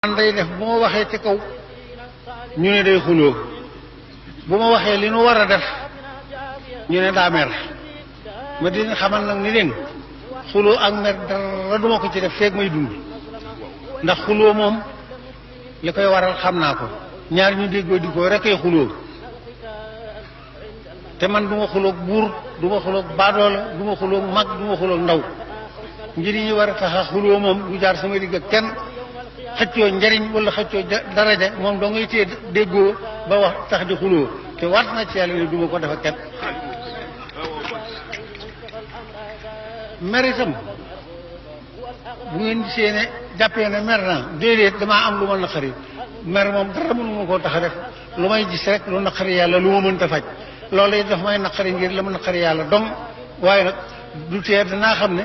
man day def bu ma waxee ci kaw ñu ne day xuloo bu ma waxee li nu war a def ñu ne daa mer ma di xamal nag ni leen xuloo ak mer dara duma ko ci def feeg may dund ndax xuloo moom li koy waral xam naa ko ñaar ñu déggoo di ko rekk xuloo te man duma xuloog buur duma xuloog baadoola duma xuloog mag duma xuloog ndaw njëriñ yi war a tax a xuloo moom du jaar sama digg ak kenn xëccoo njariñ wala xëccoo daraja moom doo ngay téye déggoo ba wax tax di xuloo te waat na ci yàlla ne duma ko def ak kenn mer itam bu ngeen gisee ne jàppee ne mer naa déedéet damaa am lu ma naqari mer moom dara mënu ma koo tax a def lu may gis rek lu naqari yàlla lu ma mënta faj loolu it daf may naqari ngir la ma naqari yàlla dong waaye nag du tee danaa xam ne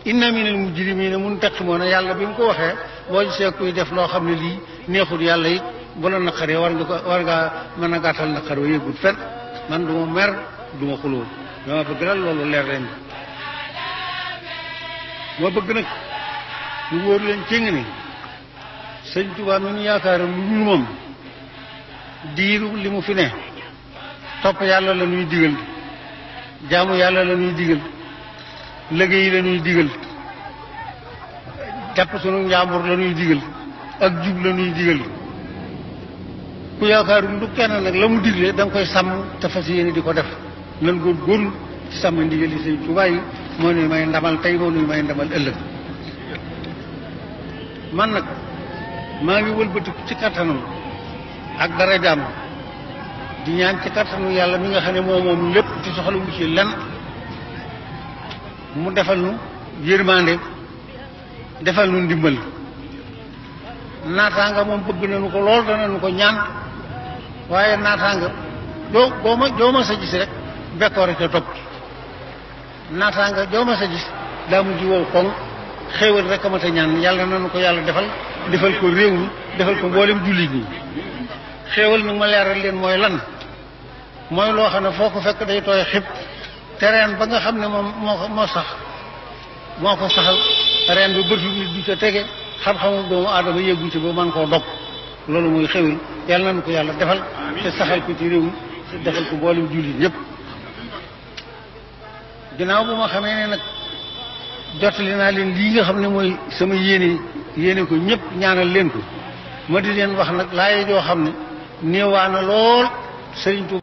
inna minal mujrimina muntaqimoona yàlla bi mu ko waxee boo gisee kuy def loo xam ne lii neexul yàlla it bu la naqaree war ngaa mën a gàttal naqar wa yëgul fen man du ma mer du ma xuloo dama bëgg daal loolu leer leen moo bëgg nag ñu wóor leen cëng ni sëñ Tuubaa mi ñu yaakaar lu dul moom diiru li mu fi ne topp yàlla la ñuy digal jaamu yàlla la ñuy digal liggéey la ñuy digal jàpp sunu njàmbur la ñuy digal ak jub la ñuy digal ku yaakaaru lu kenn nag la mu digle da nga koy sàmm te fas yéene di ko def lan góorgóorlu ci sàmm ndigal yi sëñ Tuubaa yi moo nuy may ndamal tey moo nuy may ndamal ëllëg man nag maa ngi wëlbatiku ci kattanam ak dara jàmm di ñaan ci kattanu yàlla mi nga xam ne moom lépp ci soxla wu ci lenn mu defal nu yërmande defal nu ndimbal naataanga moom bëgg nañu ko lool danañu ko ñaan waaye naataanga joo ma sa gis rek bekkoore ca topp naataanga joo ma sa gis daa mujj wow koŋ xéewal rek a mat a ñaan yàlla nañu ko yàlla defal ko réew mi defal ko mboolem jullit ñi xéewal nag ma leeral leen mooy lan mooy loo xam ne foo ko fekk day tooy xib te reen ba nga xam ne moom moo ko saxal reen ba bëtu nit du ca tege xam-xamu doomu aadama yëggu ci ba man koo dog loolu mooy xéwal yàlla nañu ko yàlla defal te saxal ko ci réew mi te defal ko mboolem jullit ñëpp ginnaaw bu ma xamee ne nag jottali naa leen lii nga xam ne mooy sama yéene ko ñëpp ñaanal leen ko ma di leen wax nag laaye joo xam ne néewaana lool Sëriñ Tuubaa